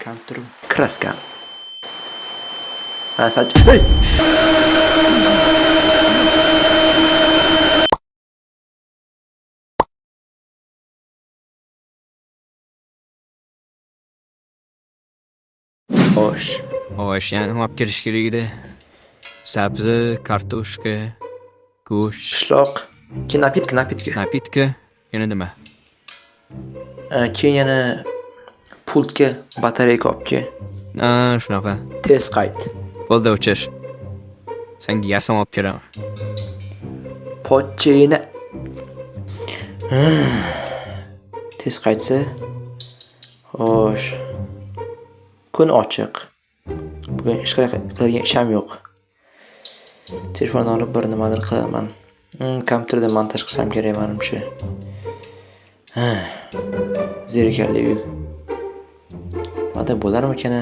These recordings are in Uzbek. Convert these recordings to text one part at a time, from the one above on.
Kompyuterim kraska. Ha, Hey! Xo'sh. Xo'sh, yana nima olib kirish kerak edi? Sabzi, kartoshka, go'sht, Pishloq. Keyin напитка, напитка. Напитка, yana nima? Keyin yana pultga batareyka olib kel. Ha, shunaqa. Tez qayt. Bo'ldi, o'chir. Senga yasam olib kelaman. Pochchangni. Tez qaytsa. Xo'sh. Kun ochiq. Bugun hech qanaqa qiladigan ish ham yo'q. Telefonni olib bir nimadir qilaman. Kompyuterda montaj qilsam kerak menimcha. Zerikarli uy. Nimada bo'larmikan?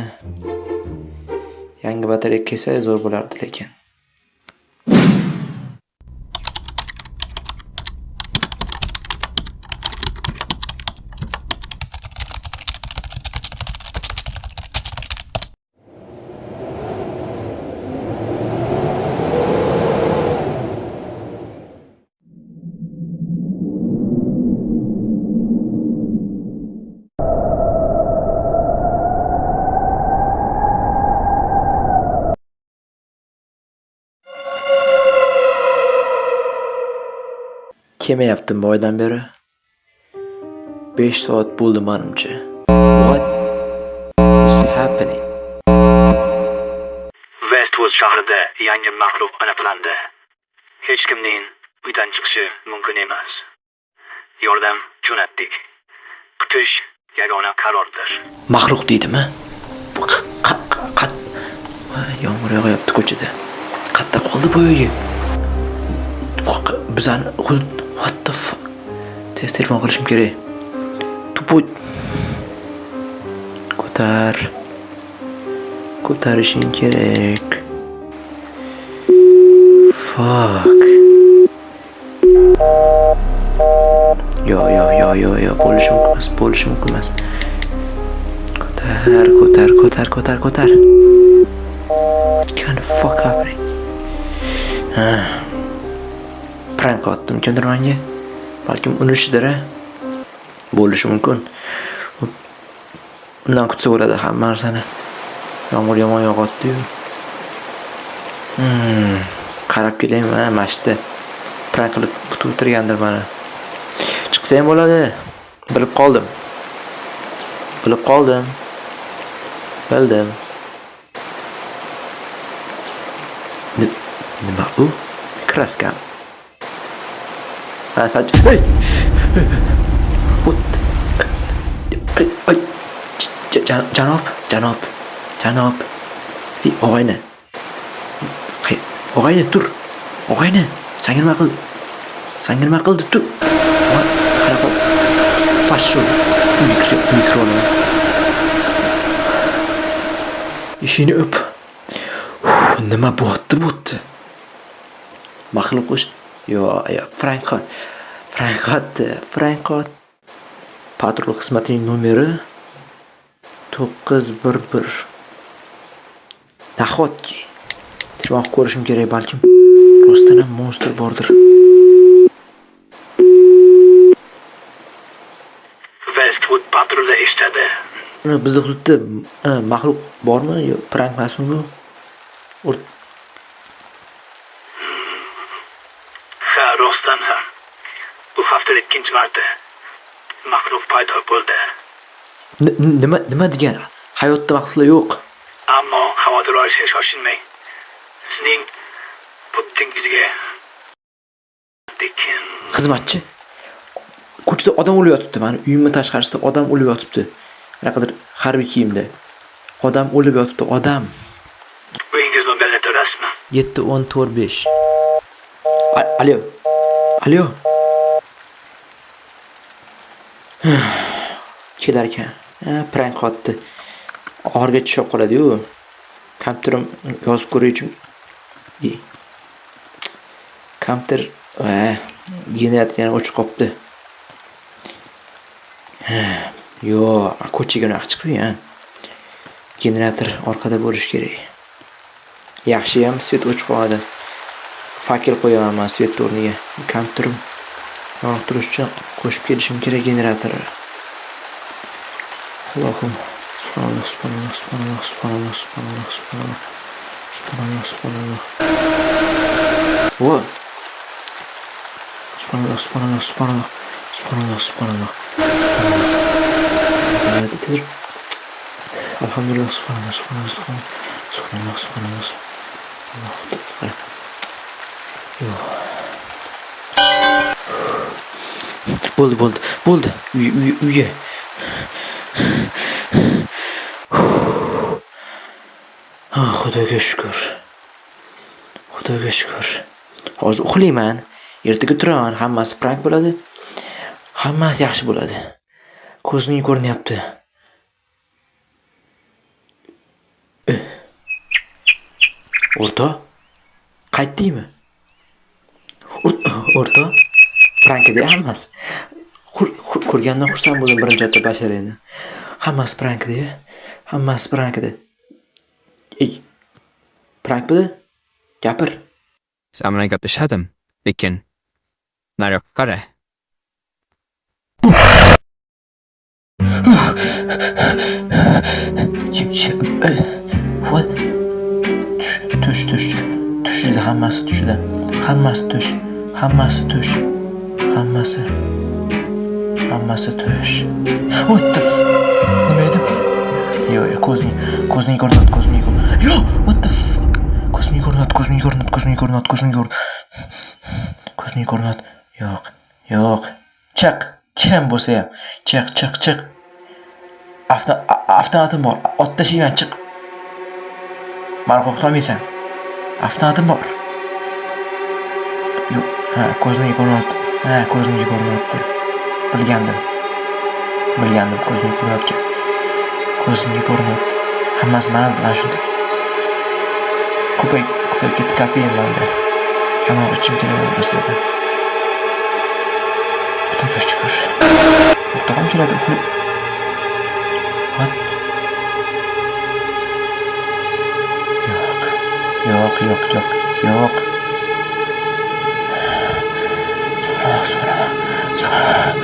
Yangi batareya kelsa zo'r bo'lardi lekin. Kelmayapti boydan beri. 5 soat bo'ldi menimcha. What is happening? Westwood shahrida yangi maxluq aniqlandi. Hech kimning uydan chiqishi mumkin emas. Yordam jo'natdik. Kutish yagona qarordir. Maxluq deydimi? Bu Voy, yomg'ir yog'yapti ko'chada. Qatta qoldi bu uyi? Bizani hudud, what the fuck? Tez telefon qilishim kerak. Тупой. Ko'tar. Ko'tarishing kerak. Fuck. Yo, yo, yo, yo, yo, bo'lishi mumkin emas, bo'lishi mumkin emas. Ko'tar, ko'tar, ko'tar, ko'tar, ko'tar. What kind of fuck happening? Ha. Prank qilyaptimi kimdir menga? Balkim unishidir, a? Bo'lishi mumkin. Undan kutsa bo'ladi hamma narsani. Yomg'ir yomon yog'yapti-yu. Qarab kelaymi, ha, mana shu yerda prank qilib kutib o'tirgandir mani. Chiqsa ham bo'ladi. Bilib qoldim. Bilib qoldim. Bildim. Nima u? Kraska. Ha, Hey! What? Ay, ay. Janob, janob, janob. Ey, og'ayni. Og'ayni, tur. Og'ayni, sanga nima qildi? Sanga nima qildi? Tur. Voy, qanaqa? Пошёл. Mikroni. Eshikni o'p. Uf, nima bo'lyapti bu yerda? Maxluq o'sh. Yo, yo, prank qil. Prank qilyapti, prank qilyapti. Patrul xizmatining nomeri 911. Nahotki? Telefon qilib ko'rishim kerak, balkim rostdan ham monster bordir. Westwood patruli eshitadi. Bizni hududda maxluq bormi? Yo, prank emasmi bu? Ha, rostdan ham. Bu haftada ikkinchi marta maxluq paydo bo'ldi. Nima degani? Hayotda maxluqlar yo'q. Ammo xavotir olishga shoshilmang. Sizning hududingizga dik. Xizmatchi. Ko'chada odam o'lib yotibdi. Mani uyimning tashqarisida odam o'lib yotibdi. Qanaqadir harbiy kiyimda. Odam o'lib yotibdi, odam. Uyingiz nomerini to'lasizmi? 7 10 4 5. Alo. Alo. Kelar ekan. Ha, prank qilyapti. Oxiriga tushib qoladi-yu. Kompyuterim yozib ko'rish uchun. Kompyuter, va, generator yana o'chib qolibdi. Ha, yo'q, ko'chaga unaqa chiqmayman. Generator orqada bo'lishi kerak. Yaxshiyam svet o'chib qolmadi. Fakel qo'yaman man svet o'rniga. Kompyuterim yonib turishi uchun qo'shib kelishim kerak generatorni. Allohim, subhanalloh, subhanalloh, subhanalloh, subhanalloh, subhanalloh, subhanalloh. Subhanalloh, subhanalloh. Vo. Subhanalloh, subhanalloh, subhanalloh. Subhanalloh, subhanalloh. Subhanalloh. Tezroq. Alhamdulillah, subhanalloh, subhanalloh, subhanalloh. Subhanalloh, subhanalloh. Allohu akbar. Yo'q. Bo'ldi, bo'ldi, bo'ldi. Uy, uy, uyga. Ha, Xudoga shukr. Xudoga shukr. Hozir uxlayman. Ertaga turaman, hammasi prank bo'ladi. Hammasi yaxshi bo'ladi. Ko'zimga ko'rinyapti. O'rtoq, qaytdingmi? O'rtoq, prank edi hammasi. Ko'rgandan xursand bo'ldim birinchi marta basharangni. Hammasi prank edi. Hammasi prank edi. Ey, prankmidi? Gapir. Sen bilan gaplashadim, lekin nariyoqqa qara. What? Tush, tush, tush. Tush edi, hammasi tush edi. Hammasi tush. Hammasi tush. Hammasi. Hammasi tush. What the f... Nima edi? Yo'q, yo'q, ko'zing ko'rinadi, ko'zing ko'rinadi. Yo'q, what the fuck? Ko'zing ko'rinadi, ko'zing ko'rinadi, ko'zing ko'rinadi, ko'zing ko'rinadi. Ko'zing ko'rinadi. Yo'q, yo'q. Chiq. Kim bo'lsa ham. Chiq, chiq, chiq. Avtomatim bor. Ot tashlayman, chiq. Mani qo'rqitolmaysan. Avtomatim bor. Yo'q, ha, ko'zimga ko'rinyapti. Ha, ko'zimga ko'rinyapti. Bilgandim. Bilgandim, ko'zimga ko'rinayotgan. Ko'zimga ko'rinyapti. Hammasi mana shunda. Ko'payib ketdi kofein menda. Kamroq ichim kerak bo'lsa edi. Xudoga shukr. O'rtog'im keladi, uxlab. What? Yo'q. Yo'q, yo'q, yo'q, yo'q. Subhanalloh, subhanalloh. Subhanalloh.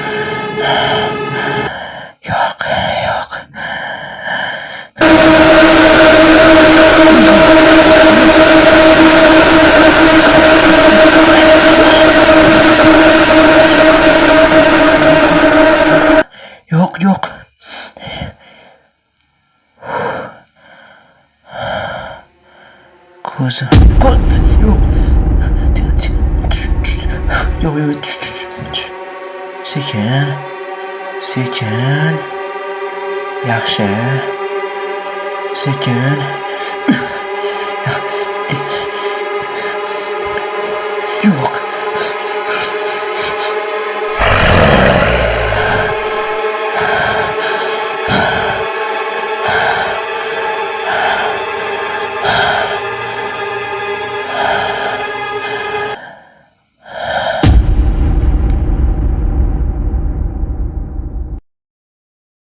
Yo'q, yo'q. Yo'q, yo'q. Ko'zim. Ko'z, yo'q. Tush, tush. Yo'q, yo'q, tush, tush, tush. Sekin. Sekin. Yaxshi. Sekin. Yo'q.